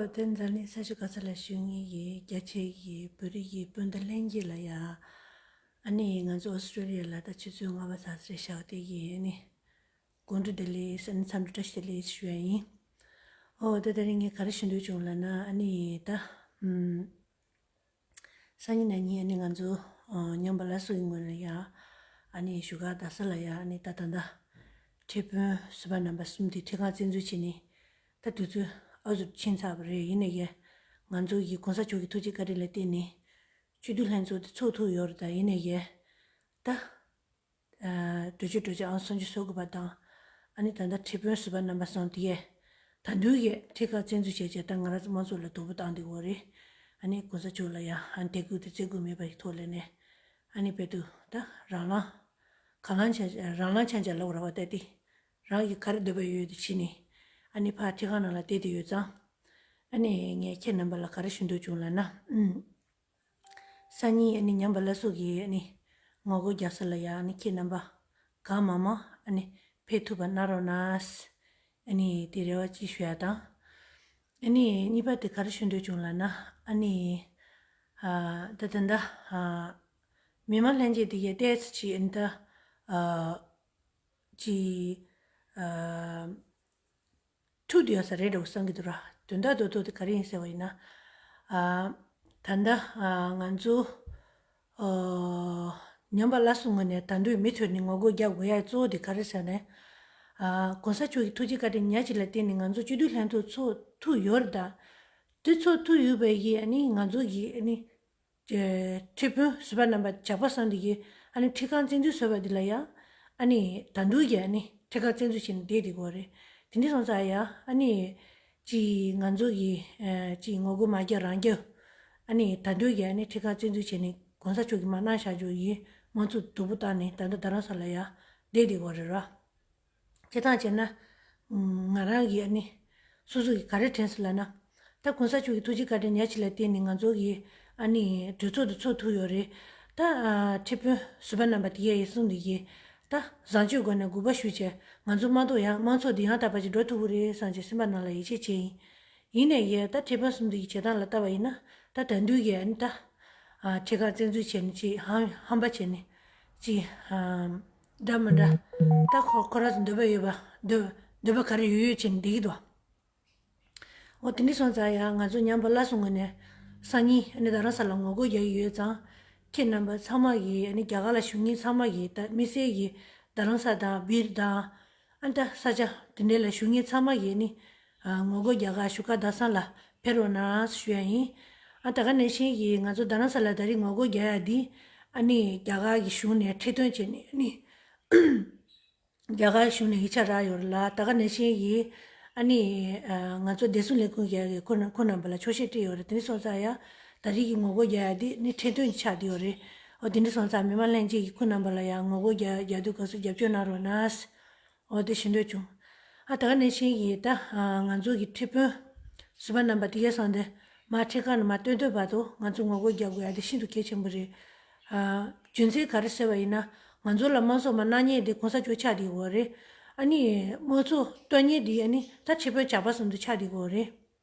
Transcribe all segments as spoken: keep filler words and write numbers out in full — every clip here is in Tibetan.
དེ་འཛམ་གླིང་ས་ཕྱོགས་ག་ས་ལ་བཞུགས་མཁན་གྱི་རྒྱ་ཆེ་གི་བོད་རིགས་ཀྱི་སྤུན་ཟླ་ལྷན་རྒྱས་ལ་ཡ། ཨ་ནི་ང་ཚོ་ཨོ་སི་ཀྲོ་ལི་ཡ་ལ་ད་ཆུ་ཚོད་ལྔ་པ་ཙམ་ཞིག་རེད་ཤག་དེ་གི་ཨ་ནི་དགོང་དྲོ་བདེ་ལེགས། ཨ་ནི་འཚམས་འདྲི་བཀྲ་ཤིས་བདེ་ལེགས་ཞུ་ཡ་ཡིན། ཨོ་ད་དེ་རིང་ངས་ག་རེ་ཞུ་འདོད་བྱུང་ལབ་ན། ཨ་ནི་ད་ཨམ། སང་ཉིན་གནངས་ཉིན་ཨ་ནི་ང་ཚོ་ཨ་ཉམས་པ་སླར་གསོ་གི་ངོས་ནས་ཡ། ཨ་ནི་བཞུགས་སྒར་རྡ་ས་ལ་ཡ། ཨ་ནི་ད་ད་ལྟ་ཁྲི་དཔོན་ཟུར་པ་རྣམ་པ་གསུམ་དེ་ཁྲི་ཁང་བཙན་འཛུལ་བྱས་ནས་ད་དུས་ཚོད་ཨ་ཟུར་ཕྱིན་ཚར་བ་རེད། ཡིན་ནའི་ཡ་ང་ཚོ་གི་གོང་ས་མཆོག་གི་ཐུགས་རྗེ་བཀའ་དྲིན་ལ་བརྟེན་ནས་སྤྱི་འཐུས་ལྷན་ཚོགས་དེ་ཚོགས་ཐུབ་ཡོད་རེད། ད་ཡིན་ནའི་ཡ་ད། གྲོས་ཆོད་གྲོས་ཆོད་ཨང་སུམ་ཅུ་སོ་དགུ་པ་དང་། ཨ་ནི་ད་ལྟ་ཁྲི་དཔོན་ཟུར་པ་རྣམ་པ་གསུམ་དེ་ཡས་ད་དུང་གི་ཁྲི་ཁག་བཙན་འཛུལ་བྱས་བྱས། ད་ང་རང་ཚོ་དམངས་གཙོ་ལ་དོ་ཕོག་བཏང་བསྡད་ཡོད་རེད། ཨ་ནི་གོང་ས་མཆོག་ལ་ཡ་ཨ་ནི་དད་གུས་དང་བརྩི་བཀུར་མེད་པ་ཡི་ཐོག་ལ་ནས། ཨ་ནི་དཔེ་དུ་ད་རང་ལངས་གང་ལངས་ཆ་རང་ལངས་ཆ་འཇལ་ལབ་ར་བ། ད་དེ་རང་གི་ག་རེ་འདོད་པ་ཡོད་ཡོད་དེ་བྱས་ནས། ཨ་ནི་ཕར་ཁྲི་ཁང་ནང་ལ་བསྡད་དེ་ཡོད་ཙང་། ཨ་ནི་ངས་ཁྱེད་རྣམ་པ་ལ་ག་རེ་ཞུ་འདོད་བྱུང་ལབ་ན། ཨུམ། སང་ཉིན་ཨ་ནི་ཉམས་པ་སླར་གསོ་གི་ཨ་ནི་ངོ་རྒོལ་རྒྱག་ས་ལ་ཡ། ཨ་ནི་ཁྱེད་རྣམ་པ་གང་མང་མང་ཨ་ནི་ཕེབས་ཐུབ་པ་གནང་རོགས་གནང་། ཨ་ནི་དེ་རེ་བ་ཅིག་ཞུ་ཡ་དང་། ཨ་ནི་གཉིས་པ་དེ་ག་རེ་ཞུ་འདོད་བྱུང་ལབ་ན། ཨ་ནི་ཨ་ད་ད་ད་ཨ་མི་མང་ལྷན་རྒྱས་དེ་གས་ཏོག་ཙམ་ཅིག་ཨ་ནི་ད་ཨ་ཅིག་ཨ། འཁྲུག་བསྡད་ཡོད་ས་རེད་འགྲོ་བསམ་གྱི་འདུག་ར། དོན་དག་རྡོག་རྡོག་དེ་ག་རེ་ཡིན་ཟེར་བ་ཡིན་ན། ཨ། ད་ལྟ་ཨ་ང་ཚོ་ཨ་ཉམས་པ་སླར་གསོའི་ངོས་ནས་ད་དུང་མུ་མཐུད་ནས་ངོ་རྒོལ་རྒྱག་དགོས་ཡ་གཙོ་བོ་དེ་ག་རེ་ཟེར་ན། ཨ་གོང་ས་མཆོག་གི་ཐུགས་རྗེ་བཀའ་དྲིན་ཉག་གཅིག་ལ་བརྟེན་ནས་ང་ཚོ་སྤྱི་འཐུས་ལྷན་ཚོགས་ཚོགས་ཐུབ་ཡོད་རེད། ད་དེ་ཚོགས་ཐུབ་ཡོད་པ་ཡིན་ཨ་ནི་ང་ཚོ་གི་ཨ་ནི། ཁྲི་དཔོན་ཟུར་པ་རྣམ་པ་ཇག་པ་བསམ་དེ་གིས་ཨ་ནི་ཁྲི་ཁང་བཙན་འཛུལ་བཟོས་པ་འདི་ལ་ཡ། ཨ་ནི་ད་དུང་གི་ཨ་ནི་ཁྲི་ཁང་བཙན་འཛུལ་བྱས་ནས་བསྡད་དེ་གོ་རེད། དེ་འདྲ་སོང་ཙང་ཡ་ཨ་ནི་ཅི་ང་ཚོ་གི་ཅི་ངོ་རྒོལ་མ་རྒྱག་རང་རྒྱག་ཨ་ནི་ད་དུང་གི་ཨ་ནི་ཁྲི་ཁང་བཙན་འཛུལ་བྱས་ནས་གོང་ས་མཆོག་གིས་མ་གནང་བཞག་རྒྱུ་ཡིན། དམངས་གཙོ་སྡུག་པོ་བཏང་ནས་ད་ལྟ་རྡ་རམ་ས་ལ་ཡ་བསྡད་དེ་གོ་རེད་ར། བྱེད་སྟངས་བྱས་ན། ང་རང་གིས་ཨ་ནི། སོ་སོ་གིས་ག་རེ་དྲན་སོང་ལབ་ན། ད་གོང་ས་མཆོག་གི་ཐུགས་རྗེ་བཀའ་དྲིན་ཉག་གཅིག་ལ་བརྟེན་ནས་ང་ཚོ་གིས་ཨ་ནི་གྲོས་ཚོགས་དེ་ཚོགས་ཐུབ་ཡོད་རེད། ད་ཁྲི་དཔོན་ཟུར་པ་རྣམ་པ་དེ་གས་ཡིན་གསུང་དེ་གིས། ད་བཟང་སྤྱོད་སྒོ་ནས་གུས་པ་ཞུས་བྱས་ང་ཚོ་མ་གཏོགས་ཡང་དམངས་གཙོ་འདི་ཡང་དག་པ་ཅིག་འགྲོ་ཐུབ་ཀྱི་རེད་བསམ་བྱས་སེམས་པ་ནང་ལ་ཡིད་ཆེས་བྱས་ཡིན། ཡིན་ནའི་ཡ་ད་ཁྲི་དཔོན་གསུམ་དེ་གི་བྱེད་སྟངས་ལ་ལྟ་བ་ཡིན་ན། ད་ད་དུང་གི་ཨ་ནི་ད། ཁྲི་ཁང་བཙན་འཛུལ་བྱས་ནས་ཅིག་ཧམ་ཧམ་པ་བྱས་ནས་ཅིག་འདྲ་མི་འདྲ། ད་ཁོ་ཁོ་རང་ཚོ་འདོད་པ་ཡོད་པ་འདོད་འདོད་པ་ག་རེ་ཡོད་ཡོད་བྱས་ནས་བསྡད་ཀྱི་འདུག་འོ་དེ་འདྲ་སོང་ཙང་ཡ་ང་ཚོ་ཉམས་པ་སླར་གསོའི་ངོས་ནས་སང་ཉིན་ཨ་ནི་རྡ་རམ་ས་ལ་ངོ་རྒོལ་རྒྱག་གི་ཡོད་ཙང་། ཁྱེད་རྣམ་པ་ཚང་མ་གིས་ཨ་ནི་རྒྱ་གར་ལ་བཞུགས་མཁན་ཚང་མ་གིས་ད་དམིགས་བསལ་གྱིས་རྡ་རམ་ས་དང་སྦིར་དང་། ཨ་ནི་ད་ས་ཆ་དེ་འདྲ་ལ་བཞུགས་མཁན་ཚང་མ་གིས་ནི། ཨ་ངོ་རྒོལ་རྒྱག་གར་བཞུགས་སྒར་རྡ་ས་ལ་ཕེབས་རོགས་གནང་ཞུ་ཡ་ཡིན། ཨ་ད་ག་ནང་བཞིན་གྱི་ང་ཚོ་རྡ་རམ་ས་ལ་ད་རེས་ངོ་རྒོལ་རྒྱག་ཡ་འདི། ཨ་ནི་རྒྱ་གར་གྱི་གཞུང་ནས་ཁྲི་སྟོན་བྱས་ནས་ཨ་ནི། རྒྱ་གར་གཞུང་ནས་ཡིག་ཆ་རག་ཡོད་རེད་ལ། ད་ག་ནང་བཞིན་གྱི་ཨ་ནི་ཨ་ང་ཚོ་བདེ་སྲུང་ལས་ཁུངས་ཀྱིས་ཁོ་ན་ཁོ་རྣམ་པ་ལ་ཆོག་ཤེས་སྤྲད་ཡོད་རེད། དེ་འདྲ་སོང་ཙང་ཡ་ད་རེས་ཀྱི་ངོ་རྒོལ་རྒྱག་ཡ་འདི་ནི་ཁྲི་སྟོན་གྱི་ཆགས་བསྡད་ཡོད་རེད། འོ་དེ་འདྲ་སོང་ཙང་མི་མང་ལྷན་རྒྱས་ཀྱིས་ཁོ་རྣམ་པ་ལ་ཡ་ངོ་རྒོལ་རྒྱག་རྒྱག་དུས་སྐབས་སུ་རྒྱབ་སྐྱོར་གནང་རོགས་གནང་། འོ་དེ་ཞུ་འདོད་བྱུང་། ཨ་ད་ག་ནང་བཞིན་གྱི་ད་ང་ཚོ་གི་ཁྲི་དཔོན་ཟུར་པ་རྣམ་པ་དེ་གས་སང་དེ་མར་ཁྲི་ཁང་ནས་མར་སྟོན་དུས་བར་དུ་ང་ཚོ་ངོ་རྒོལ་རྒྱག་དགོས་ཡ་དེ་ཤིན་ཏུ་གལ་ཆེན་པོ་རེད། ཨ་རྒྱུ་མཚན་ག་རེ་ཟེར་བ་ཡིན་ན། ང་ཚོ་ལ་དམངས་གཙོ་མར་གནང་མཁན་དེ་གོང་ས་མཆོག་ཆགས་བསྡད་ཡོད་རེད། ཨ་ནི་དམངས་གཙོ་གཏོར་མཁན་དེ་ཨ་ནི་ད་ཁྲི་དཔོན་ཇག་པ་བཟོ་འདྲ་ཆགས་བསྡད་ཡོད་རེད།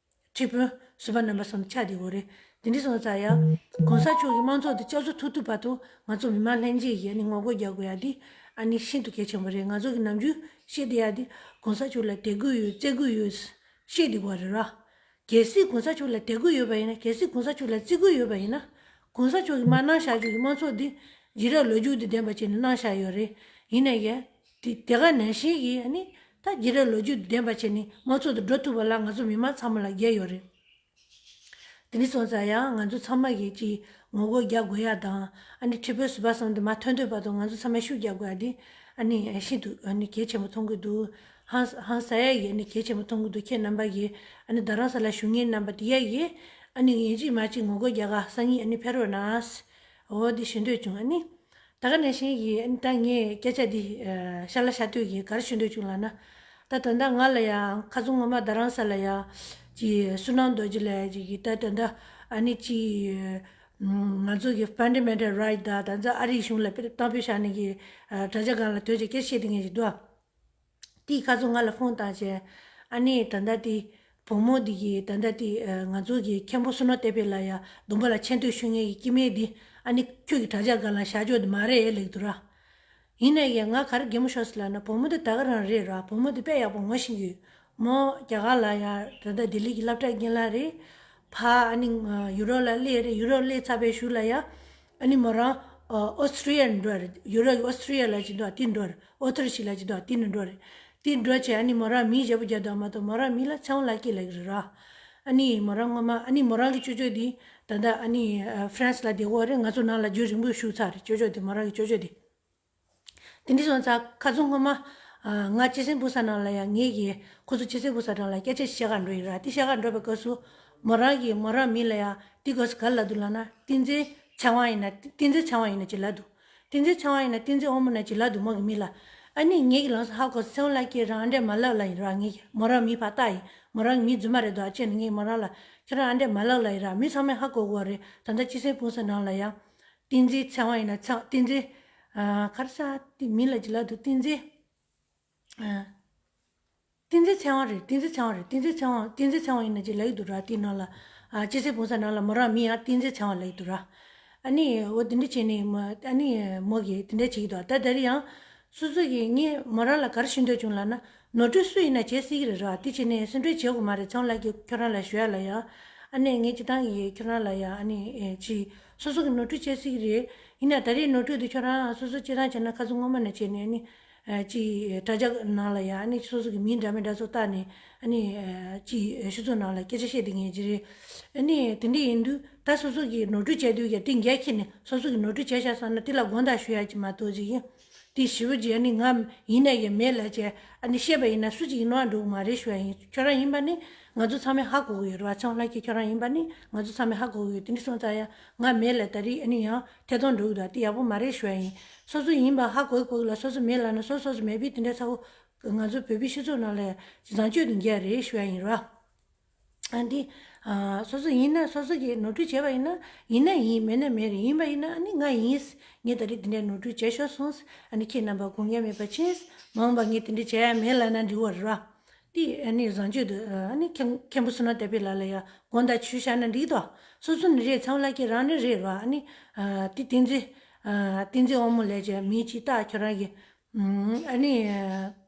ཁྲི་དཔོན་ཟུར་པ་རྣམ་པ་གསུམ་ཆགས་བསྡད་ཡོད་རེད། དེ་འདྲ་སོང་ཙང་ཡ། གོང་ས་མཆོག་གིས་དམངས་གཙོ་དེ་བསྐྱར་གསོ་ཐུབ་ཐུབ་བར་དུ་ང་ཚོ་མི་མང་ལྷན་རྒྱས་ཀྱིས་ཨ་ནི་ངོ་རྒོལ་རྒྱག་དགོས་ཡ་འདི་ཨ་ནི་ཤིན་ཏུ་གལ་ཆེན་པོ་རེད། ང་ཚོ་གིས་ནམ་རྒྱུན་བཤད་བསྡད་ཡ་འདི་གོང་ས་མཆོག་ལ་དད་གུས་ཡོད་བརྩི་གུས་ཡོད་བཤད་བསྡད་ཡོད་རེད་ར། གལ་སྲིད་གོང་ས་མཆོག་ལ་དད་གུས་ཡོད་པ་ཡིན་ན། གལ་སྲིད་གོང་ས་མཆོག་ལ་བརྩི་གུས་ཡོད་པ་ཡིན་ན། གོང་ས་མཆོག་གིས་མར་གནང་བཞག་རྒྱུ་གི་དམངས་གཙོ་འདི་རྒྱུན་རབས་ལོ་རྒྱུས་དང་ལྡན་པ་བྱས་ནས་གནང་བཞག་ཡོད་རེད། ཡིན་ན་ཡང་། དེ་དེ་ག་ནང་བཞིན་གྱི་ཨ་ནི་ད་རྒྱུན་རབས་ལོ་རྒྱུས་དང་ལྡན་པ་བྱས་ནས་དམངས་གཙོ་དེ་འགྲོ་ཐུབ་པ་ལ་ང་ཚོ་མི་མང་ཚང་མ་ལ་འགན་ཡོད་རེད། དེ་འདྲ་སོང་ཙང་ཡང་ང་ཚོ་ཚང་མ་གིས་ཅིག་ངོ་རྒོལ་རྒྱག་དགོས་ཡ་དང་། ཨ་ནི་ཁྲི་དཔོན་ཟུར་པ་གསུམ་དེ་མར་ཐོན་དུས་བར་དུ་ང་ཚོ་ཚང་མས་ཤུགས་རྒྱག་དགོས་ཡ་དེ་ཨ་ནི་ཤིན་ཏུ་ཨ་ནི་གལ་ཆེན་པོ་མཐོང་གི་འདུག་ཧང་ཧང་སང་ཡ་ཡིས་ཨ་ནི་གལ་ཆེན་པོ་མཐོང་གི་འདུག་ཁྱེད་རྣམ་པ་གིས་ཨ་ནི་རྡ་རམ་ས་ལ་བཞུགས་མཁན་རྣམ་པ་དེ་ཡ་ཡིས་ཨ་ནི་ཡིན་གཅིག་མིན་གཅིག་ངོ་རྒོལ་རྒྱག་ག་སང་ཉིན་ཨ་ནི་ཕེབས་རོགས་གནང་། འོ་དེ་ཞུ་འདོད་བྱུང་། ཨ་ནི་ད་ག་ནང་བཞིན་གྱི་ཨ་ནི་ད་ངས་སྐད་ཆ་འདི་ཨ་ཤ་ལ་ཤ་སྟོད་ཀྱི་ག་རེ་ཞུ་འདོད་བྱུང་ལབ་ན། ད་ད་ལྟ་ང་ལ་ཡང་ཁ་སང་སྔོན་མ་རྡ་རམ་ས་ལ་ཡང་ཅིག་བསོད་ནམས་རྡོ་རྗེ་ལགས་ཅིག་གིས་ད་ད་ལྟ་ཨ་ནི་ཅིག་ང་ཚོ་གི་ཕན་ཌ་མེན་ཊལ་རའིཊ་དང་ད་ལྟ་ཨ་རིའི་གཞུང་ལ་གཏམ་དཔེ་བཞག་ནས་ཀྱི་དྲ་རྒྱ་སྒང་ལ་དོལ་རྒྱལ་སྐད་བཤད་དེ་ངས་ཅིག་འདུག་ཨ། དེས་ཁ་སང་ང་ལ་ཕོན་བཏང་བྱས། ཨ་ནི་ད་ལྟ་དེ་ བུ་མོ་འདི་གི་ད་ལྟ་དེ་ང་ཚོ་གི་མཁན་པོ་བསོད་ནམས་བསྟན་འཕེལ་ལགས་ཡ་སྡོམ་པ་ལ་མཆན་འདོན་ཞུ་མཁན་གྱི་སྐྱེ་དམན་འདི་ཨ་ནི་ཁྱོད་ཀྱི་དྲ་རྒྱ་སྒང་ལ་བཞག་ཆོག་འདི་མ་རེད་ལབ་འདུག་ར། ཡིན་ནའི་ང་ག་རེ་གད་མོ་ཤོར་སོང་ལབ་ན་བུ་མོ་འདི་ད་ག་རང་རེད་ར། བུ་མོ་འདི་དཔེ་ཡག་པོ་ངོ་ཤེས་ཀྱི་ཡོད། མོ་རྒྱ་གར་ལ་ཡ་ད་ལྟ་ལྡི་ལི་གི་སློབ་གྲྭའི་རྒན་ལགས་རེད། ཕ་ཨ་ནི་ཡུ་རོབ་ལ་སླེབས་རེད། ཡུ་རོབ་སླེབས་ཚར་བའི་གཞུག་ལ་ཡ་ཨ་ནི་མོ་རང་ཨོ་སི་ཀྲི་ཡ་ནས་འགྲོ་རེད། ཡུ་རོབ་ཀྱི་ཨོ་སི་ཀྲི་ཡ་ལ་ཅིག་འགྲོ་དེ་འགྲོ་རེད། ཨོ་ཐར་ཞིག་ལ་ཅིག་འགྲོ་དེ་ནས་འགྲོ་རེད། དེ་འགྲོ་བྱས་ཨ་ནི་མོ་རང་མིང་བརྗེ་པོ་རྒྱག་འདུག་མ་གཏོགས་མོ་རང་མིང་ལ་ཚེ་དབང་ལྷ་སྐྱིད་ལབ་ཀྱི་རེད་ར། ཨ་ནི་མོ་རང་སྔོན་མ་ཨ་ནི་མོ་རང་གི་ཅོ་ཅོ་དེ་ད་ལྟ་ཨ་ནི་ཧྥ་རན་སི་ལ་བསྡད་ཡོད་རེད། ང་ཚོ་ནང་ལ་རྒྱུན་རིང་པོ་བཞུགས་ཚར་རེད། ཅོ་ཅོ་དེ་མོ་རང་གི་ཅོ་ཅོ་དེ། དེ་འདྲ་སོང་ཙང་ཁ་སང་སྔོན་མ་ང་སྤྱི་སེམས་སྤུངས་ས་ནང་ལ་ཡ་ངེད་ཀྱིས་ཁོ་ཚོ་སྤྱི་སེམས་སྤུངས་ས་ནང་ལ་སྐད་ཆ་བཤད་ག་འགྲོ་ཡིན་ར། དེ་བཤད་ག་འགྲོ་བའི་སྐབས་སུ་མོ་རང་གིས་མོ་རང་མིང་ལ་ཡ་དེ་སྐབས་སུ་ག་རེ་ལབ་འདུག་ལབ་ན་བསྟན་འཛིན་ཚེ་དབང་ཡིན་ན་བསྟན་འཛིན་ཚེ་དབང་ཡིན་ན་ཅིག་ལབ་འདུག་བསྟན་འཛིན་ཚེ་དབང་ཡིན་ན་བསྟན་འཛིན་དབང་མོ་ན་ཅིག་ལབ་འདུག་མོ་གི་མིང་ལ། ཨ་ནི་ངེད་ཀྱི་ལམ་སང་ཧ་གོ་སོང་། ཚེ་དབང་ལྷ་སྐྱིད་རང་ཨ་འདྲས་མ་ལབ་ལབ་ཡིན་ར། ངེད་ཀྱིས་མོ་རང་མིང་ཕར་བཏགས་ཡིན། མོ་རང་གི་མིང་རྫུན་མ་རེད་འདུག་ཨ་ཅེ་ནི་ངས་མོ་རང་ལ་ཁྱོད་རང་ཨ་འདྲས་མ་ལབ་ལབ་ཡིན་ར། མི་ཚང་མས་ཧ་གོ་གོ་རེད། ད་ལྟ་སྤྱི་སེམས་སྤུངས་ས་ནང་ལ་ཡ། བསྟན་འཛིན་ཚེ་དབང་ཡིན་ན་ཚེ་བསྟན་འཛིན། ཨ་ག་རེ་ཟེར་དེ་མིང་ལ་ཅིག་ལབ་འདུག་བསྟན་འཛིན། ཨ། བསྟན་འཛིན་ཚེ་དབང་རེད། བསྟན་འཛིན་ཚེ་དབང་རེད། བསྟན་འཛིན་ཚེ་དབང་བསྟན་འཛིན་ཚེ་དབང་ཡིན་ན་ཅིག་ལབ་ཀྱི་འདུག་ར། དེའི་ནང་ལ། ཨ་སྤྱི་སེམས་སྤུངས་ས་ནང་ལ་མོ་རང་མིང་ཡང་བསྟན་འཛིན་ཚེ་དབང་ལབ་ཀྱི་འདུག་ར། ཨ་ནི་འོ་དེ་འདྲ་བྱས་ནས་མོ་ཨ་ནི་མོ་གིས་དེ་འདྲ་བྱེད་ཀྱི་འདུག་ད་ད་རེས་ཡང་སོ་སོ་གིས་ངས་མོ་རང་ལ་ག་རེ་ཞུ་འདོད་བྱུང་ལབ་ན། ནོར་འཁྲུལ་སུ་ཡིན་ན་བྱེད་སྲིད་ཀྱི་རེད་ར། དེ་བྱས་ནས་སེམས་ཁྲལ་བྱེད་དགོས་མ་རེད། ཚེ་དབང་ལགས་ཀྱིས་ཁྱོད་རང་ལ་ཞུ་ཡ་ལ་ཡ། ཨ་ནི་ངས་སྤྱིར་བཏང་གིས་ཁྱོད་རང་ལ་ཡ་ཨ་ནི་ཨེ་ཅི། སོ་སོ་གི་ནོར་འཁྲུལ་བྱེད་སྲིད་ཀྱི་རེད། ཡིན་ན་ད་རེས་ནོར་འཁྲུལ་དེ་ཁྱོད་རང་སོ་སོ་སྤྱིར་བཏང་བྱས་ན་ཁ་སང་སྔོན་མ་ནས་བྱས་ནས་ཨ་ནི་ཨེ་ཅི་དྲ་རྒྱ་ནང་ལ་ཡ་ཨ་ནི་སོ་སོ་གི་མིང་འདྲ་མི་འདྲ་ཚོ་བཏགས་ནས་ཨ་ནི་ཨེ་ཅི་ཨེ་སྤྱི་ཚོགས་ནང་ལ་སྐད་ཆ་བཤད་བསྡད་མཁན་ཅིག་རེད། ཨ་ནི་དེ་འདྲ་ཡིན་དུས་ད་སོ་སོ་གི་ནོར་འཁྲུལ་བྱས་དུས་ཀྱང་དེ་འགན་འཁྱེར་ནས་སོ་སོ་གི་ནོར་འཁྲུལ་བྱས་བཞག་སོང་ན་དེ་ལ་དགོངས་དག་ཞུ་ཡ་ཅིག་མ་གཏོགས་ཅིག་ཡིན། དེ་ཞེ་པོ་ཅིག་ཨ་ནི་ང་ཡིན་ན་ཡང་མེད་ལབ་བྱས་ཨ་ནི་བཤད་པ་ཡིན་ན་སུ་ཅིག་ཡིན་ནའང་འགྲོ་གི་མ་རེད་ཞུ་ཡ་ཡིན། ཁྱོད་རང་ཡིན་པ་ནི་ང་ཚོ་ཚང་མས་ཧ་གོ་གི་ཡོད་རེད་བ། ཚེ་དབང་ལྷ་སྐྱིད་ཁྱོད་རང་ཡིན་པ་ནི་ང་ཚོ་ཚང་མས་ཧ་གོ་གི་ཡོད། དེ་འདྲ་སོང་ཙང་ཡང་ང་མེད་ལབ་ད་རེས་ཨ་ནི་ཡང་ཐད་གཏོང་འགྲོ་གི་འདུག་དེ་ཡག་པོ་མ་རེད་ཞུ་ཡ་ཡིན། སོ་སོ་ཡིན་པ་ཧ་གོ་གི་གོ་གི་ལ་སོ་སོ་མེད་ལབ་ན་སོ་སོ་སོ་མེད་པའི་དེ་འདྲ་ཚ་བོ་ང་ཚོ་བོད་པའི་སྤྱི་ཚོགས་ནང་ལ་བཟང་སྤྱོད་དུ་འགྱེལ་རེད་ཞུ་ཡ་ཡིན་ར། ཨ་འདི། ཨ་སོ་སོ་ཡིན་ན་སོ་སོ་གིས་ནོར་འཁྲུལ་བྱས་པ་ཡིན་ན་ཡིན་ན་ཡིན་མེད་ན་མེད་རེད། ཡིན་པ་ཡིན་ན་ཨ་ནི་ང་ཡིན། ངས་ད་རེས་འདི་འདྲའི་ནོར་འཁྲུལ་བྱས་ཤོར་སོང་། ཨ་ནི་ཁྱེད་རྣམ་པ་དགོངས་འགལ་མེད་པ་བྱས། མ་འོངས་པ་ངས་དེ་འདྲ་བྱས་ཡ་མེད་ལབ་ན་འགྲིག་པ་རེད་བ། དེ་ཨ་ནི་བཟང་སྤྱོད་དུ་ཨ་ནི་མཁན་མཁན་པོ་བསོད་ནམས་བསྟན་འཕེལ་ལགས་ལ་ཡ་དགོངས་དག་ཞུས་བཞག་ན་འགྲིག་དོ། སོ་སོ་ནི་རེད། ཚེ་དབང་ལྷ་སྐྱིད་རང་ནི་རེད་བ། ཨ་ནི་ཨ་དེ་བསྟན་འཛིན་ཨ་བསྟན་འཛིན་དབང་མོ་ལབ་བྱས་མིང་ཅིག་བཏགས་ཁྱོད་རང་གིས། ཨ་ནི།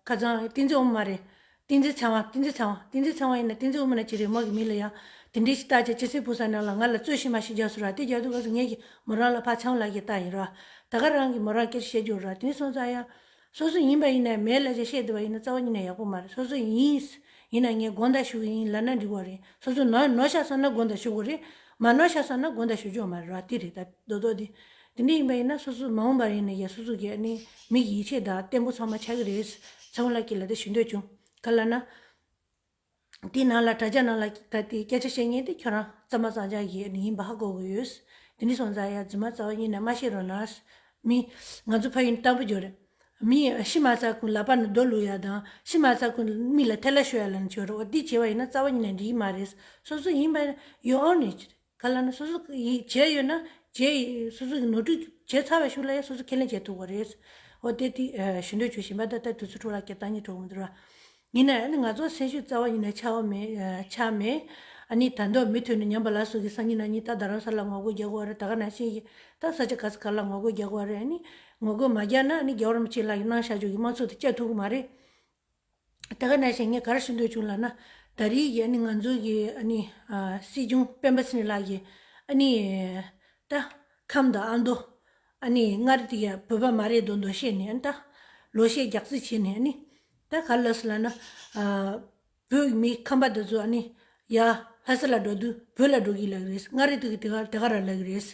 ཁ་སང་བསྟན་འཛིན་དབང་མོ་མ་རེད། བསྟན་འཛིན་ཚེ་དབང་བསྟན་འཛིན་ཚེ་དབང་བསྟན་འཛིན་ཚེ་དབང་ཡིན་ན་བསྟན་འཛིན་དབང་མོ་ན་ཅི་རེད། མོ་གི་མིང་ལ་ཡང་དེ་འདྲའི་ཞིག་བཏགས་བྱས་སྤྱི་སེམས་སྤུངས་ས་ནང་ལ་ང་ལ་རྩོད་གཞི་མ་ཞིག་རྒྱག་སོང་ར། དེ་རྒྱག་དུས་སྐབས་སུ་ངེད་ཀྱིས་མོ་རང་ལ་ཕར་ཚེ་དབང་ལགས་ཀྱིས་བཏགས་ཡིན་ར། ད་ག་རང་གིས་མོ་རང་སྐད་ཆ་བཤད་རྒྱུ་ར། དེ་ནས་སོང་ཙང་ཡང་སོ་སོ་ཡིན་པ་ཡིན་ན་མེད་ལབ་བྱས་བཤད་བསྡད་པ་ཡིན་ན་རྩ་བ་ཉིད་ནས་ཡག་པོ་མ་རེད། སོ་སོ་ཡིན། ཡིན་ན་ངས་དགོངས་དག་ཞུ་གི་ཡིན་ལབ་ན་འགྲིག་པ་རེད། སོ་སོ་ནོར་ནོར་བཞག་སོང་ན་དགོངས་དག་ཞུ་དགོས་རེད། མ་ནོར་བཞག་སོང་ན་དགོངས་དག་ཞུ་རྒྱུ་མ་རེད་ར། དེ་རེད་ད། རྡོག་རྡོག་དེ། དེ་འདྲ་ཡིན་པ་ཡིན་ན་སོ་སོ་མ་འོངས་པར་ཡིན་ན་ཡང་སོ་སོ་གི་ཨ་ནི་མིག་གི་ཡིད་ཆེས་དང་བརྟན་པོ་ཚང་མ་ཆགས་ཀྱི་རེད། ཚེ་དབང་ལགས་ཀྱིས་ལབ་དེ་ཞུ་འདོད་བྱུང་། ག་ལབ་ན། དེའི་ནང་ལ་དྲ་རྒྱ་ནང་ལ་ད་དེ་སྐད་ཆ་བཤད་མཁན་དེ་ཁྱོད་རང་གཙང་མ་གཙང་རྐྱང་གི་ཨ་ནི་ཡིན་པ་ཧ་གོ་གི་ཡོད། དེ་འདྲ་སོང་ཙང་ཡང་རྫུན་མ་རྩ་བ་ཉིད་ནས་མ་བཤད་རོགས་གནང་། མི། ང་ཚོ་ཕ་ཡུལ་ནས་དྲང་པོ་བརྗོད་རེད། མི་ཤི་མ་ཚར་གོང་ལག་པ་ནས་རྡོ་བླུགས་ཡ་དང་ཤི་མ་ཚར་གོང་མི་ལ་ཐལ་བ་ཤོར་ཡ་ལབ་ནས་བརྗོད་རོགས། འོ་འདི་བྱས་པ་ཡིན་ན་རྩ་བ་ཉིད་ནས་འགྲིག་གི་མ་རེད། སོ་སོ་ཡིན་པ་ཡོད་ཨང་ནས། ག་ལབ་ན་སོ་སོ་ཡིས་བྱས་ཡོད་ན་བྱས་ཡི་སོ་སོ་གི་ནོར་འཁྲུལ་བྱས་ཚར་བའི་གཞུག་ལ་ཡང་སོ་སོ་ཁས་ལེན་བྱེད་ཐུབ་པ་རེད། འོ་དེ་དེ་ཞུ་འདོད་བྱུང་། གཞན་པ་ད་ལྟ་དུས་ཚོད་འཕྲོ་བརླག་གི་ད་ཉིད་འགྲོ་གི་མི་འདུག་ར། ཡིན་ན་ཡང་ནི་ང་ཚོ་སེམས་ཤུགས་རྩ་བ་ཉིད་ནས་ཆག་པ་མེད་ཆག་མེད། ཨ་ནི་ད་དུང་མུ་མཐུད་ནས་ཉམས་པ་ལ་སོགས་ཀྱི་སང་ཉིན་གནངས་ཉིན་ད་རྡ་རམ་ས་ལ་ངོ་རྒོལ་རྒྱག་དགོས་རེད། ད་ག་ནང་བཞིན་གྱི་ད་ས་ཆ་ག་ས་ག་ལ་ངོ་རྒོལ་རྒྱག་དགོས་རེད། ཨ་ནི་ངོ་རྒོལ་མ་རྒྱག་ན་ཨ་ནི་རྒྱལ་བ་རིན་པོ་ཆེ་ལགས་ཀྱིས་གནང་བཞག་ཆོག་གི་དམངས་གཙོ་དེ་བསྐྱབ་ཐུབ་ཀྱི་མ་རེད། ད་ག་ནང་བཞིན་ངས་ག་རེ་ཞུ་འདོད་བྱུང་ལབ་ན། ད་རེས་ཀྱི་ཨ་ནི་ང་ཚོ་གི་ཨ་ནི་ཨ་སྲིད་སྐྱོང་སྤེན་པ་ཚེ་རིང་ལགས་ཀྱིས་ཨ་ནི་ད་ཁམས་དང་ཨ་མདོ་ཨ་ནི་མངའ་རིས་དེ་ག་བོད་པ་མ་རེད་མདོག་མདོག་བཤད་ནས་ཨ་ནི་ད་ལོག་བཤད་རྒྱག་རྩིས་བྱས་ནས་ཨ་ནི་ད་ག་རེ་ལབ་སོང་ལབ་ན། ཨ་བོད་ཀྱི་མི་ཁམས་པ་དེ་ཚོ་ཨ་ནི་ཡ་ལྷ་ས་ལ་འགྲོ་དུས་བོད་ལ་འགྲོ་གི་ལབ་ཀྱི་རེད། མངའ་རིས་དེ་ག་དེ་ག་དེ་ག་རང་ལབ་ཀྱི་རེད།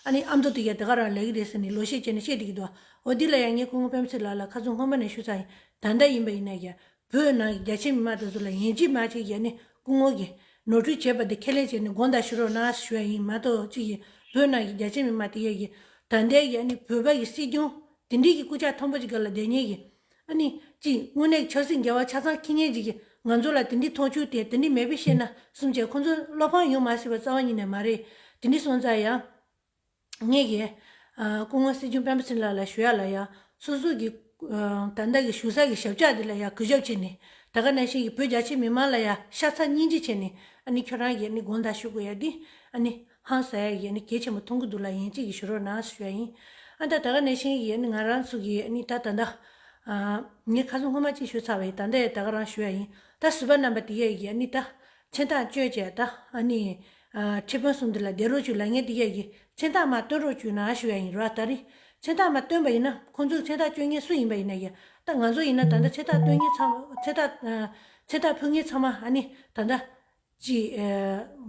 ཨ་ནི་ཨ་མདོ་དེ་ག་དེ་ག་རང་ལབ་ཀྱི་རེད་ཟེར་ནས་ལོག་བཤད་བྱས་ནས་བཤད་བསྡད་ཀྱི་འདུག་འོ་འདི་ལ་ཡང་ངས་སྐུ་ངོ་སྤེན་པ་ཚེ་རིང་ལགས་ལ་ཁ་སང་སྔོན་མ་ནས་ཞུས་ཚར་ཡིན། ད་ལྟ་ཡིན་པ་ཡིན་ན་ཡང་། བོད་ནང་གི་རྒྱ་ཆེ་མི་མང་དེ་ཚོ་ལ་ཡིན་གཅིག་མིན་གཅིག་ཡ་ནི་སྐུ་ངོ་གིས་ནོར་འཁྲུལ་བྱས་པ་དེ་ཁས་ལེན་བྱས་ནས་དགོངས་དག་ཞུ་རོགས་གནང་ཞུ་ཡ་ཡིན་མ་གཏོགས་གཅིག་གིས་བོད་ནང་གི་རྒྱ་ཆེ་མི་མང་དེ་གས་ཀྱི་ད་ལྟའི་ཡ་ནི་བོད་པ་གི་སྲིད་སྐྱོང་དེ་འདྲའི་གི་སྐུ་ཕྱྭ་མཐོན་པོ་ཅིག་སྒང་ལ་བསྡད་མཁན་གྱི་ཨ་ནི་གཅིག་དངོས་གནས་ཆབ་སྲིད་འགལ་བ་ཆ་ཚང་འཁྱེར་མཁན་ཅིག་གིས་ང་ཚོ་ལ་དེ་འདྲའི་མཐོང་ཆུང་དེ་དེ་འདྲའི་མེད་པ་བཤད་ན་བསམ་བྱས་ཁོ་ཚོ་བློ་ཕམ་ཡོང་མ་སྲིད་པ་རྩ་བ་ཉིད་ནས་མ་རེད། དེ་འདྲ་སོང་ཙང་ཡང་། ངས་ཀྱིས། ཨ་སྐུ་ངོ་སྲིད་སྐྱོང་སྤེན་པ་ཚེ་རིང་ལགས་ལ་ཞུ་ཡ་ལ་ཡ། སོ་སོ་གི། ཨ་ད་ལྟ་གི་བཞུགས་ས་གི་ཞབས་བཅགས་འདི་ལ་ཡ་གུས་ཞབས་བྱས་ནས་ ད་ག་ནང་བཞིན་གྱི་བོད་རྒྱ་ཆེ་མི་མང་ལ་ཡང་ཤ་ཚ་སྙིང་རྗེ་བྱས་ནས་ཨ་ནི་ཁྱོད་རང་གིས་ཨ་ནི་དགོངས་དག་ཞུ་དགོས་ཡ་འདི་ཨ་ནི་ཧང་སང་ཡ་གི་ཨ་ནི་གལ་ཆེན་པོ་མཐོང་གི་འདུག་ལ། ཡིན་གཅིག་གིས་ཞུ་རོགས་གནང་ཞུ་ཡ་ཡིན། ཨ་ད་ད་ག་ནང་བཞིན་གྱི་ཨ་ནི་ང་རང་ཚོ་གི་ཨ་ནི་ད་ད་ལྟ་ཨ་ངས་ཁ་སང་སྔོན་མ་གཅིག་ཞུས་ཚར་བ་ཡིན། ད་ལྟ་ཡང་ད་ག་རང་ཞུ་ཡ་ཡིན། ད་བཟོད་པ་རྣམ་པ་དེ་ཡ་གི་ཨ་ནི་ད་མཚན་རྟགས་བཅོས་བྱས་ད་ཨ་ནི་ཨ་ཁྲི་དཔོན་གསུམ་དེ་ལ་བསྡད་རོགས་བྱོས་ལབ་མཁན་དེ་ཡ་གི་མཚན་རྟགས་མར་སྟོན་རོགས་བྱོས་གནང་ཞུ་ཡ་ཡིན་རོ། ད་རིང་མཚན་རྟགས་མར་སྟོན་པ་ཡིན་ན་ཁོང་ཚོས་མཚན་རྟགས་བཅོ་མཁན་སུ་ཡིན་པ་ཡིན་ན་ཡ། ད་ང་ཚོ་ཡིན་ན་ད་ལྟ་མཚན་རྟགས་སྟོན་མཁན་ཚང་མ་མཚན་རྟགས་ཨ་མཚན་རྟགས་ཕུལ་མཁན་ཚང་མ་ཨ་ནི་ད་ལྟ་ཅི་ཨ་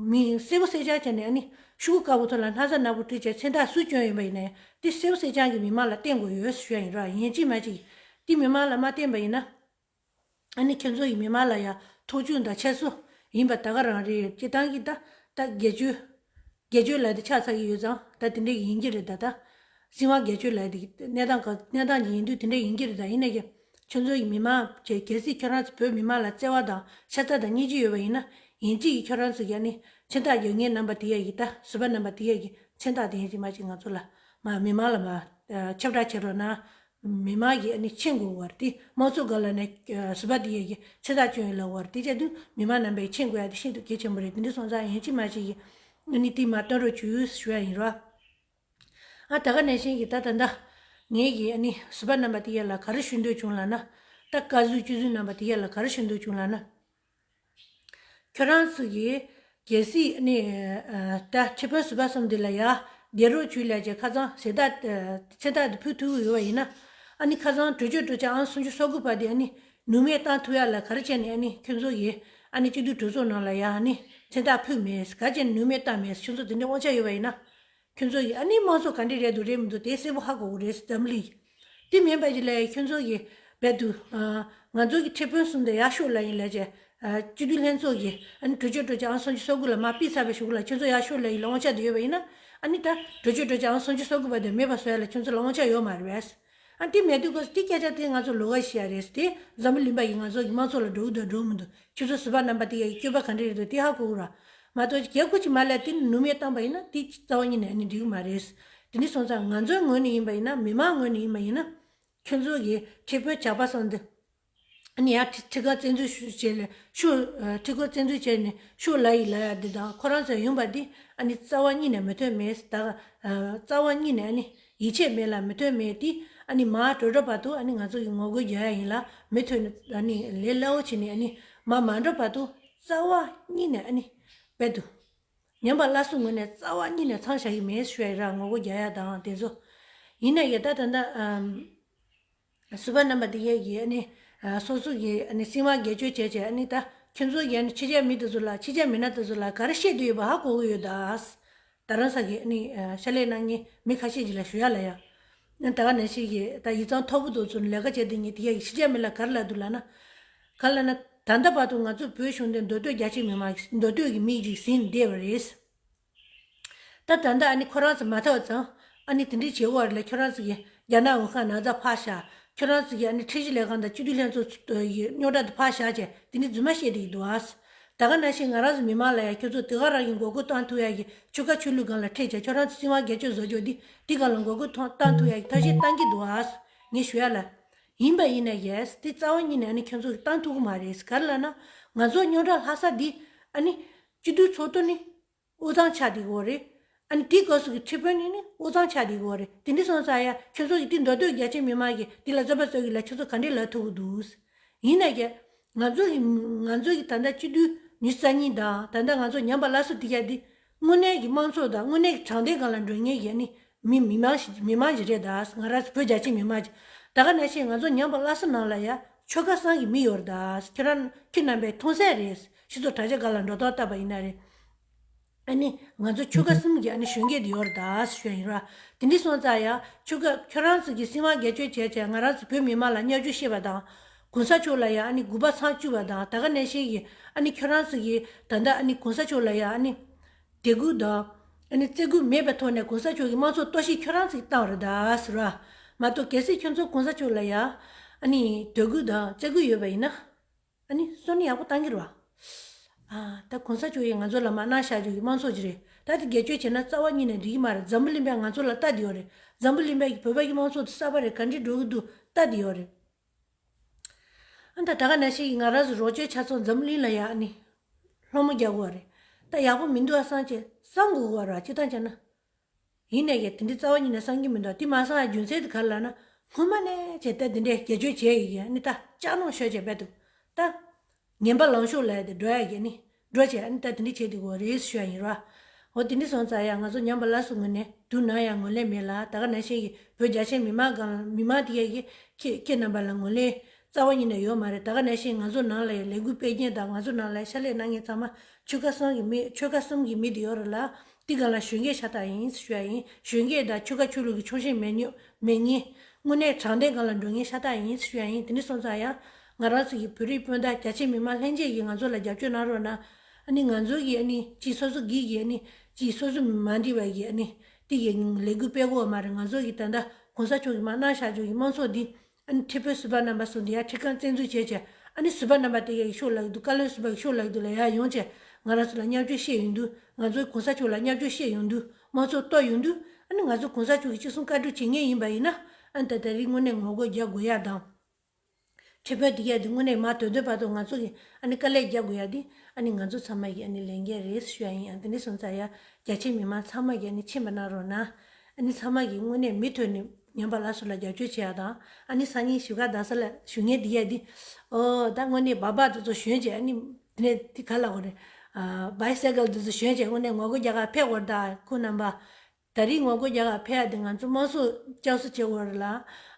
མིང་གསལ་པོ་གསལ་རྐྱང་བྱས་ནས་ཨ་ནི་ཤོག་གུ་དཀར་པོ་ཐོག་ལ་སྣག་ཚ་ནག་པོ་བྲིས་བྱས་མཚན་རྟགས་སུ་བསྐྱོན་ཡོད་པ་ཡིན་ན་ཡང་དེ་གསལ་པོ་གསལ་རྐྱང་གིས་མི་མང་ལ་བསྟན་དགོས་ཡོད་ཞུ་ཡ་ཡིན་རོ། ཡིན་གཅིག་མིན་གཅིག་དེ་མི་མང་ལ་མ་བསྟན་པ་ཡིན་ན། ཨ་ནི་ཁྱོད་ཚོ་ཡི་མི་མང་ལ་ཡང་ཐོག་ཆུང་དང་ཆེ་སུ་ཡིན་པ་ད་ག་རང་རེད། སྤྱི་བཏང་གི་ད་ད་སྒེར་གཅོད་སྒེར་གཅོད་ལབ་དེ་ཆགས་ཚར་གི་ཡོད་ཙང་ད་དེ་འདྲ་ཡིན་གྱི་རེད། ད་ད་སྲིད་དབང་སྒེར་གཅོད་ལབ་དེ་གནས་སྟངས་ག་གནས་སྟངས་ཀྱི་ཡིན་དུས་དེ་འདྲ་ཡིན་གྱི་རེད། ད་ཡིན་ན་ཡང་ཁྱོད་ཚོ་ཡི་མི་མང་བྱས་གལ་སྲིད་ཁྱོད་རང་ཚོ་བོད་མི་མང་ལ་བརྩེ་བ་དང་ཤ་ཚ་དང་སྙིང་རྗེ་ཡོད་པ་ཡིན་ན་ཡིན་གཅིག་གི་ཁྱོད་རང་ཚོ་གི་ཨ་ནི་མཚན་རྟགས་ཡོད་མཁན་རྣམ་པ་དེ་ཡ་གི་ད་བཟོད་པ་རྣམ་པ་དེ་ཡ་གི་མཚན་རྟགས་དེ་ཡིན་གཅིག་མ་གཅིག་ང་ཚོ་ལ་མ་མི་མང་ལ་མ་ཁྱབ་བསྒྲགས་བྱེད་རོགས་གནང་། མི་མང་གིས་ཨ་ནི་མཁྱེན་དགོས་པ་རེད། དེ་དམངས་གཙོ་སྒང་ལ་ནས་ཨ་བཟོད་པ་དེ་ཡ་གི་ཚེ་ཐག་བཅད་ཡོད་ལབ་པ་རེད། དེ་བྱས་དུས་མི་མང་རྣམ་པས་མཁྱེན་དགོས་ཡ་དེ་ཤིན་ཏུ་གལ་ཆེན་པོ་རེད། དེ་འདྲ་སོང་ཙང་ཡིན་གཅིག་མ་གཅིག་གིས་ཨ་ནི་དེ་མར་སྟོན་རོགས་བྱོས་ཞུ་ཡ་ཡིན་རོ། ཨ་ད་ག་ནང་བཞིན་གྱི་ད་ད་ད་ངས་ཀྱིས་ཨ་ནི་བཟོད་པ་རྣམ་པ་དེ་ཡ་ལ་ག་རེ་ཞུ་འདོད་བྱུང་ལབ་ན། ད་བཀའ་ཟུར་སྤྱི་ཟུར་རྣམ་པ་དེ་ཡ་ལ་ག་རེ་ཞུ་འདོད་བྱུང་ལབ་ན། ཁྱོད་རང་ཚོ་གིས་གལ་སྲིད་ནི་ཨ་ད་ཁྲི་དཔོན་ཟུར་པ་གསུམ་འདི་ལ་ཡ་བསྡད་རོགས་བྱོས་ལབ་བྱས་ཁ་སང་གཟེངས་རྟགས་ཨ་མཚན་རྟགས་འདི་ཕུལ་ཐུབ་ཀྱི་ཡོད་པ་ཡིན་ན། ཨ་ནི་ཁ་སང་གྲོས་ཆོད་གྲོས་འཆར་ཨང་སུམ་ཅུ་སོ་དགུ་པ་འདི་ཨ་ནི་ནུས་མེད་བཏང་ཐུབ་ཡ་ལ་ག་རེ་བྱས་ནས་ཨ་ནི་ཁྱོད་ཚོ་གིས་ཨ་ནི་སྤྱི་འཐུས་གྲོས་ཚོགས་ནང་ལ་ཡ་ཨ་ནི་མཚན་རྟགས་ཕུལ་མེད། ག་རེ་བྱས་ནས་ནུས་མེད་བཏང་མེད། ཁྱོད་ཚོ་དེ་འདྲའི་དབང་ཆ་ཡོད་པ་ཡིན་ན། ཁྱོད་ཚོ་ཡིས་ཨ་ནི་དམངས་གཙོ་ག་འདྲས་རེད་འདུག་རེད་མི་འདུག་དེ་གསལ་པོ་ཧ་གོ་གི་རེད། འཛམ་གླིང་། དེ་མིན་པ་ཅིག་ལ་ཁྱོད་ཚོ་གིས་རྦད་དུ་ཨ་ང་ཚོ་གི་ཁྲི་དཔོན་གསུམ་དེ་ཡར་ཤོག་ལབ་ཡིན་ལབ་བྱས། ཨ་སྤྱི་འཐུས་ལྷན་ཚོགས་ཀྱིས་ཨ་ནི་གྲོས་ཆོད་གྲོས་འཆར་ཨང་སུམ་ཅུ་སོ་དགུ་ལ་མར་ཕུལ་ཚར་བའི་གཞུག་ལ་ཁྱོད་ཚོ་ཡར་ཤོག་ལབ་ཡིན་ལབ་དབང་ཆ་དེ་ཡོད་པ་ཡིན་ན། ཨ་ནི་ད་གྲོས་ཆོད་གྲོས་འཆར་ཨང་སུམ་ཅུ་སོ་དགུ་པ་དེ་མེད་པ་བཟོ་ཡ་ལ་ཁྱོད་ཚོ་ལ་དབང་ཆ་ཡོད་མ་རེད་པས། ཨ་དེ་མེད་དུས་ཀོ་དེ་སྐད་ཆ་དེ་ང་ཚོ་ལོགས་ཀ་བཤད་ཡ་རེད། དེ་འཛམ་བུ་གླིང་པ་ཡིས་ང་ཚོ་གི་དམངས་གཙོ་ལ་འགྲོ་གི་འདུག་འགྲོ་མི་འདུག་ཁྱོད་ཚོ་ཟུར་པ་རྣམ་པ་དེ་ཡ་ཡི་སྐྱོན་པ་ག་འདྲ་རེད་འདུག་དེ་ཧ་གོ་གི་ར། མ་གཏོགས་རྒྱལ་ཁོ་ཅིག་མ་ལས་དེ་ནུས་མེད་བཏང་པ་ཡིན་ན་དེ་རྩ་བ་ཉིད་ནས་ཨ་ནི་འགྲིག་གི་མ་རེད། དེ་འདྲ་སོང་ཙང་ང་ཚོའི་ངོས་ནས་ཡིན་པ་ཡིན་ན། མི་མང་ངོས་ནས་ཡིན་པ་ཡིན་ན། ཁྱོད་ཚོ་གི་ཁྲི་དཔོན་ཇག་པ་སོང་དུས་ཨ་ནི་ཡར་ཁྲི་ཁྲི་ཁར་བཙན་འཛུལ་ཞུ་བྱས་ལས་ཤོག་ཨ་ཁྲི་ཁར་བཙན་འཛུལ་བྱས་ནས་ཤོག་ལབ་ཡིན་ལབ་ཡ་འདི་དང་ཁོ་རང་ཚོ་ཡོང་པ་འདི་ཨ་ནི་རྩ་བ་ཉིད་ནས་མི་མཐུན་མེད། ད་ཨ་རྩ་བ་ཉིད་ནས་ཨ་ནི་ཡིད་ཆེས་མེད་ལ་མི་མཐུན་མེད་དེ། ཨ་ནི་མར་འགྲོ་འགྲོ་བར་དུ་ཨ་ནི་ང་ཚོ་གི་ངོ་རྒོལ་རྒྱག་ཡ་ཡིན་ལ། མུ་མཐུད་ནས་ཨ་ནི་ལས་སླ་བོ་བྱས་ནས་ཨ་ནི་མར་མ་འགྲོ་བར་དུ་རྩ་བ་ཉིད་ནས་ཨ་ནི་རྦད་དུ་ཉམས་པ་སླར་གསོ་ངོས་ནས་རྩ་བ་ཉིད་ནས་མཚམས་བཞག་གི་མེད་ཞུ་ཡ་ཡིན་ར། ངོ་རྒོལ་རྒྱག་ཡ་དང་དེ་ཚོ་ཡིན་ན་ཡ་ད་ད་ད་ཨམ། ཟུར་པ་རྣམ་པ་དེ་ཡས་ཀྱིས་ཨ་ནི་ཨ་སོ་སོ་གི་ཨ་ནི་སྲིད་དབང་སྒེར་གཅོད་བྱས་བྱས། ཨ་ནི་ད་ཁྱོད་ཚོ་གིས་ཨ་ནི་ཕྱི་རྒྱལ་མི་དེ་ཚོ་ལ་ཕྱི་རྒྱལ་མི་སྣ་དེ་ཚོ་ལ་ག་རེ་བཤད་བསྡད་ཡོད་པ་ཧ་གོ་གི་ཡོད་ད། ད་རང་ས་གི་ཨ་ནི་ཨ་ཕྱག་ལས་གནང་མཁན་མི་ཁ་ཤས་ཅིག་ལ་ཞུ་ཡ་ལ་ཡ། ཨ་ད་ག་ནང་བཞིན་གྱི་ད་ཡིག་ཚང་མཐོ་པོ་དེ་ཚོ་ནས་ལས་ཀ་བྱས་བསྡད་མཁན་དེ་ཡས་ཀྱིས་ཕྱི་རྒྱལ་མི་ལ་ག་རེ་ལབ་འདུག་ལབ་ན། ག་ལབ་ན་ད་ལྟ་བར་དུ་ང་ཚོ་བོད་གཞུང་འདི་མདོ་སྟོད་རྒྱ་ཆེ་མི་མང་གི་མདོ་སྟོད་ཀྱི་མི་ཅིག་ཟིན་བསྡད་པ་རེད། ད་ད་ལྟ་ཨ་ནི་ཁོ་རང་ཚོ་མ་ཐར་བ་ཙང་ཨ་ནི་དེ་འདྲའི་བྱེད་དགོས་རེད་ལ། ཁྱོད་རང་ཚོ་གིས་རྒྱ་ནག་འོས་ཁང་ན་ཚ་ཕར་བཞག་ཁྱོད་རང་ཚོ་གིས་ཨ་ནི་ཁྲིམས་ཞིབ་ལས་ཁང་དང་སྤྱི་འཐུས་ལྷན་ཚོགས་ཚོ་ཡི་རྙོག་དྲ་དེ་ཕར་བཞག་བྱས་དེ་འདྲའི་རྫུན་མ་བཤད་བསྡད་ཀྱི་འདུག་ཨ། ད་ག་ནང་བཞིན་ང་རང་ཚོ་མི་མང་ལ་ཡང་ཁྱོད་ཚོ་དེ་ག་རང་གི་མགོ་སྐོར་བཏང་ཐུབ་ཡ་གི་ཆོལ་ཁ་ཆོས་ལུགས་སྒང་ལ་ཁྲིད་བྱས། ཁྱོད་རང་ཚོ་སྲིད་དབང་སྒེར་གཅོད་བཟོ་རྒྱུ་འདི་འདི་སྒང་ལ་མགོ་སྐོར་ཐོང་བཏང་ཐུབ་ཡ་གི་ཐབས་ཤེས་བཏང་གི་འདུག་ཨ། ངས་ཞུ་ཡ་ལ། ཡིན་པ་ཡིན་ན་ཡས་དེ་རྩ་བ་ཉིད་ནས་ཨ་ནི་ཁྱོད་ཚོ་གིས་བཏང་ཐུབ་ཀྱི་མ་རེད། ག་རེ་ལབ་ན་ང་ཚོ་རྙོག་དྲ་ལྷག་ས་འདི་ཨ་ནི་སྤྱི་འཐུས་ཚོགས་གཙོ་ནི་དབུས་གཙང་ཆགས་བསྡད་ཀྱི་ཡོད་རེད། ཨ་ནི་དེའི་སྐབས་སུ་གི་ཁྲི་དཔོན་ནི་ནི་དབུས་གཙང་ཆགས་བསྡད་ཀྱི་ཡོད་རེད། དེ་འདྲ་སོང་ཙང་ཡ་ཁྱོད་ཚོ་གིས་དེ་མདོ་སྟོད་རྒྱ་ཆེ་མི་མང་གིས་དེ་ལ་རྩོད་པ་རྩོད་གི་ལ་ཁྱོད་ཚོ་ག་འདྲས་ལབ་ཐུབ་ཀྱི་འདུག་ཡིན་ན་ཀྱང་ང་ཚོ་གི་ང་ཚོ་གི་ད་ལྟ་སྤྱི་འཐུས་ཉི་ཤུ་རྩ་གཉིས་དང་ད་ལྟ་ང་ཚོ་ཉམས་པ་སླར་གསོ་དེ་ག་དེ་དངོས་གནས་ཀྱི་དམངས་གཙོ་དང་དངོས་གནས་ཀྱི་དྲང་བདེན་སྒང་ལ་འགྲོ་མཁན་གྱི་ཨ་ནི་མི་མི་མང་ཞིག་མི་མང་ཞིག་རེད་ད། ང་རང་ཚོ་བོད་རྒྱ་ཆེ་མི་མང་ཞིག་ད་ག་ནང་བཞིན་ང་ཚོ་ཉམས་པ་སླར་གསོ་ནང་ལ་ཡ་ཆོལ་ཁ་གསུམ་གྱི་མི་ཡོད་རེད་ད། ཁྱོད་རང་ཁྱོད་རྣམ་པས་མཐོང་གསལ་རེད། སྤྱི་ཚོགས་དྲ་རྒྱ་སྒང་ལ་འགྲོ་སྟངས་བལྟས་པ་ཡིན་ན་རེད། ཨ་ནི་ང་ཚོ་ཆོལ་ཁ་གསུམ་གྱི་ཨ་ནི་གཞོན་སྐྱེས་དེ་ཡོད་རེད་ད་ཞུ་ཡ་ཡིན་ར། དེ་འདྲ་སོང་ཙང་ཡ་ཆོལ་ཁ་ཁྱོད་རང་ཚོ་གིས་སྲིད་དབང་སྒེར་གཅོད་བྱས་བྱས་ང་རང་ཚོ་བོད་མི་མང་ལ་བརྙས་བཅོས་བཤད་པ་དང་། གོང་ས་མཆོག་ལ་ཡ་ཨ་ནི་དགུ་པ་ཚང་བཅུག་པ་དང་། ད་ག་ནང་བཞིན་གྱི་ཨ་ནི་ཁྱོད་རང་ཚོ་གིས་ད་ལྟ་ཨ་ནི་གོང་ས་མཆོག་ལ་ཡ་ཨ་ནི་དད་གུས་དང་ཨ་ནི་བརྩི་གུས་མེད་པའི་ཐོག་ནས་གོང་ས་མཆོག་གི་དམངས་གཙོ་གཏོར་བཤིག་ཁྱོད་རང་ཚོ་གིས་བཏང་བ་རེད་ད་ཟེར་བ། མ་གཏོགས་གལ་སྲིད་ཁྱོད་ཚོ་གོང་ས་མཆོག་ལ་ཡ་ཨ་ནི་དད་གུས་དང་བརྩི་གུས་ཡོད་པ་ཡིན་ན། ཨ་ནི་སོ་ནི་ཡག་པོ་བཏང་གི་རེད་བ། ཨ་ད་གོང་ས་མཆོག་ཡིས་ང་ཚོ་ལ་མ་གནང་བཞག་རྒྱུ་གི་དམངས་གཙོ་ཅིག་རེད། ད་དེ་སྒེར་གཅོད་བྱས་ན་རྩ་བ་ཉིད་ནས་འགྲིག་གི་མ་རེད། འཛམ་བུ་གླིང་པས་ང་ཚོ་ལ་ལྟ་བསྡད་ཡོད་རེད། འཛམ་བུ་གླིང་པས་ཀྱི་བོད་པ་གི་དམངས་གཙོ་དེ་གསར་པ་རེད། ག་འདྲས་འགྲོ་གི་འདུག་ལྟ་བསྡད་ཡོད་རེད། ཨ་ད་ད་ག་ནང་བཞིན་ང་རང་ཚོ་རོགས་སྐྱོར་ཆ་ཚང་འཛམ་གླིང་ལ་ཡ་ཨ་ནི་སློང་མོ་རྒྱག་དགོས་པ་རེད། ད་ཡག་པོ་མི་འདུག་ཨ་བསམ་བྱས་བསམ་དགོས་དགོས་པ་རེད་བ། སྤྱིར་བཏང་བྱས་ན། ཡིན་ནའི་གི་དེ་འདྲའི་རྩ་བ་ཉིད་ནས་བསམ་གྱི་མི་འདུག་དེ་མ་བསམ་ཡ་རྒྱུ་མཚན་དེ་ག་རེ་ལབ་ན། སྔོན་མ་ནས་བྱས་ད་དེ་འདྲའི་སྒེར་གཅོད་བྱས་ཡི་གི་ཨ་ནི་ད་ལྕགས་ནོར་ཤོར་བྱས་བས་འདུག་ད། ངན་པ་ལངས་ཕྱོགས་ལ་དེ་འགྲོ་ཡ་གི་ནི་འགྲོ་བྱས་ཨ་ནི་ད་དེ་འདྲ་བྱས་དེ་གོ་རེད་ཞུ་ཡ་ཡིན་ར། འོ་དེ་འདྲ་སོང་ཙང་ཡ་ང་ཚོ་ཉམས་པ་སླར་གསོ་ངོས་ནས་དུ་ནང་ཡ་ངོས་ལེན་མེད་ལ། ད་ག་ནང་བཞིན་གྱི་བོད་རྒྱ་ཆེ་མི་མང་གང་མི་མང་དེ་ག་གི་ཁྱེད་ཁྱེད་རྣམ་པ་ལ་ངོས་ལེན་རྩ་བ་ཉིད་ནས་ཡོད་མ་རེད། ད་ག་ནང་བཞིན་ང་ཚོ་ནང་ལ་ཡ་ལས་འགུལ་སྤེལ་མཁན་དང་ང་ཚོ་ནང་ལ་ཡ་ཕྱག་ལས་གནང་མཁན་ཚང་མ་ཆོལ་ཁ་གསུམ་གྱི་མི་ཆོལ་ཁ་གསུམ་གྱི་མི་དེ་ཡོད་རེད་ལ། དེ་ག་ལ་གཞོན་སྐྱེས་ཤ་སྟག་ཡིན་ཞུ་ཡ་ཡིན། གཞོན་སྐྱེས་དང་ཆོལ་ཁ་ཆོས་ལུགས་ཀྱི་ཕྱོགས་ཞེན་མེད་མྱོང་མེད་མཁན། དངོས་གནས་དྲང་བདེན་སྒང་ལ་འགྲོ་མཁན་ཤ་སྟག་ཡིན་ཞུ་ཡ་ཡིན། དེ་འདྲ་སོང་ཙང་ཡང་ང་རང་ཚོ་གི་བོད་རིགས་སྤུན་ཟླ་རྒྱ་ཆེ་མི་མང་ལྷན་རྒྱས་ཀྱིས་ང་ཚོ་ལ་རྒྱབ་སྐྱོར་གནང་རོགས་གནང་། ཨ་ནི་ང་ཚོ་གི་ཨ་ནི་ཅིག་སོ་སོ་སྒེར་གྱི་ཨ་ནི་ཅིག་སོ་སོ་མ་འགྲིག་པ་གི་ཨ་ནི་དེ་གི་ལས་འགུལ་སྤེལ་དགོས་པ་མ་རེད། ང་ཚོ་གི་ད་ལྟ་གོང་ས་མཆོག་གི་མ་གནང་བཞག་ཆོག་གི་དམངས་གཙོ་འདི་ཨ་ནི་ཁྲི་དཔོན་ཟུར་པ་རྣམ་པ་གསུམ་དེ་ཡར་ཁྲི་ཁང་བཙན་འཛུལ་བྱས་བྱས་ཨ་ནི་ཟུར་པ་རྣམ་པ་དེ་གི་ཤོག་ལབ་ཀྱི་འདུག་བཀའ་བློན་ཟུར་པ་གི་ཤོག་ལབ་ཀྱི་འདུག་ལ་ཡར་ཡོང་བྱས་ང་རང་ཚོ་ལ་བརྙས་བཅོས་བཤད་ཡོང་དུས། ང་ཚོའི་གོང་ས་མཆོག་ལ་བརྙས་བཅོས་བཤད་ཡོང་དུས་དམངས་གཙོ་གཏོར་ཡོང་དུས་ཨ་ནི་ང་ཚོ་གོང་ས་མཆོག་གི་ཅི་གསུང་བཀའ་སྒྲུབ་བྱེད་མཁན་ཡིན་པ་ཡིན་ན་ཨ་ནི་ད་ད་རེས་དངོས་གནས་ངོ་རྒོལ་རྒྱག་དགོས་ཡ་དང་། ཁྲི་དཔོན་དེ་གས་དེ་དངོས་གནས་མ་དོན་དོན་བར་དུ་ང་ཚོ་གི་ཨ་ནི་དཀའ་ལས་རྒྱག་དགོས་ཡ་དེ་ཨ་ནི་ང་ཚོ་ཚང་མ་གི་ཨ་ནི་ལས་འགན་རེད་ཞུ་ཡ་ཡིན། ཨ་དེ་འདྲ་སོང་ཙང་ཡ་རྒྱ་ཆེ་མི་མང་ཚང་མ་གི་ཨ་ནི་མཁྱེན་པ་གནང་རོགས་གནང་། ཨ་ནི་ཚང་མ་གི་དངོས་གནས་མུ་མཐུད་ནས་ཉམས་པ་སླར་གསོ་ལ་རྒྱབ་སྐྱོར་བྱེད་ཡ་དང་། ཨ་ནི་སང་ཉིན་བཞུགས་སྒར་རྡ་ས་ལ་བཞུགས་མཁན་དེ་གས་དེ་ཨོ་ད་དངོས་གནས་སྦག་སྦག་དེ་ཚོ་ཞོན་བྱས་ཨ་ནི་དེ་ནས་དེ་ག་ལ་གོ་རེད། བའི་སའི་ཀལ་དེ་ཚོ་ཞོན་བྱས་དངོས་གནས་ངོ་རྒོལ་རྒྱག་ག་ཕེབས་དགོས་རེད། ད་ཁོང་རྣམ་པ། ད་རེས་ངོ་རྒོལ་རྒྱག་ག་ཕེབས་ཡ་དེ་ང་ཚོ་དམངས་གཙོ་བསྐྱར་གསོ་བྱེད་དགོས་རེད་ལ།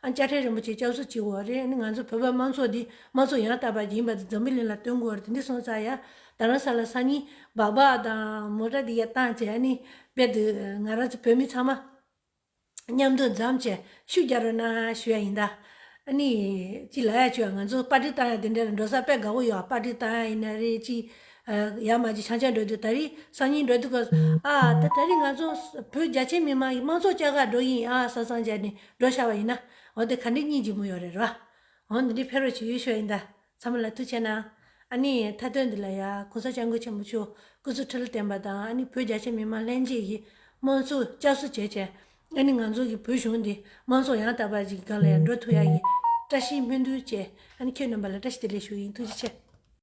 ཨ་ནི་དཔྱ་ཁྲལ་རིན་པོ་ཆེ་བསྐྱར་གསོ་བྱེད་དགོས་རེད། ཨ་ནི་ང་ཚོ་བོད་པ་དམངས་གཙོ་འདི་དམངས་གཙོ་ཡང་དག་པ་ཡིན་པ་དེ་འཛམ་བུ་གླིང་ལ་སྟོན་དགོས་རེད། དེ་འདྲ་སོང་ཙང་ཡ་རྡ་རམ་ས་ལ་སང་ཉིན་སྦག་སྦག་དང་མོ་ཊ་འདི་ཡ་བཏང་བྱས་ཨ་ནི་རྦད་དེ་ང་རང་ཚོ་བོད་མི་ཚང་མ་མཉམ་དུ་འཛོམས་བྱས་ཤུགས་རྒྱག་རོགས་གནང་ཞུ་ཡ་ཡིན་ད། ཨ་ནི་ཅི་ལབ་ཡ་བྱོས། ང་ཚོ་པར་ཊི་བཏང་ཡ་དེ་འདྲ་ལ་འགྲོ་ས་དཔེ་དགའ་བོ་ཡོད། པར་ཊི་བཏང་ཡ་ཡིན་ན་རེད་ཅི། ཡར་མར་ཅི་ཆང་ཆང་འགྲོ་དུས་ད་རེས་སང་ཉིན་འགྲོ་དུས་ཀ་ཨ་ད་ད་རེས་ང་ཚོ་བོད་རྒྱ་ཆེ་མི་མང་གི་དམངས་གཙོ་བཅའ་ག་འགྲོ་ཡིན་ཨ་བསམ་བསམ་བྱས་ནས་འགྲོ་བཞག་པ་ཡིན་ན་འོ་དེ་ག་འདྲའི་སྙིང་རྗེ་མོ་ཡོད་རེད་ར། འོ་འདི་འདྲའི་ཕེབས་རོགས་བྱེད་ཡོད་ཞུ་ཡ་ཡིན་ད། ཚང་མ་ལ་ཐུགས་རྗེ་གནང་། ཨ་ནི་མཐའ་དོན་འདི་ལ་ཡ་གོང་ས་སྐྱབས་མགོན་ཆེན་པོ་མཆོག་སྐུ་ཚེ་ཁྲི་ལོ་བརྟན་པ་དང་ཨ་ནི་བོད་རྒྱ་ཆེ་མི་མང་ལྷན་རྒྱས་ཀྱི་དམངས་གཙོ་བསྐྱར་གསོ་བྱས་བྱས་ཨ་ནི་ང་ཚོ་གི་བོད་གཞུང་འདི་དམངས་གཙོ་ཡང་དག་པ་ཅིག་སྒང་ལ་ཡ་འགྲོ་ཐུབ་ཡ་གི་བཀྲ་ཤིས་སྨོན་འདུན་བཅས་ཨ་ནི་ཁྱེད་རྣམ་པ་ལ་བཀྲ་ཤིས་བདེ་ལེགས་ཞུ་ཡིན། ཐུགས་རྗེ་ཆེ།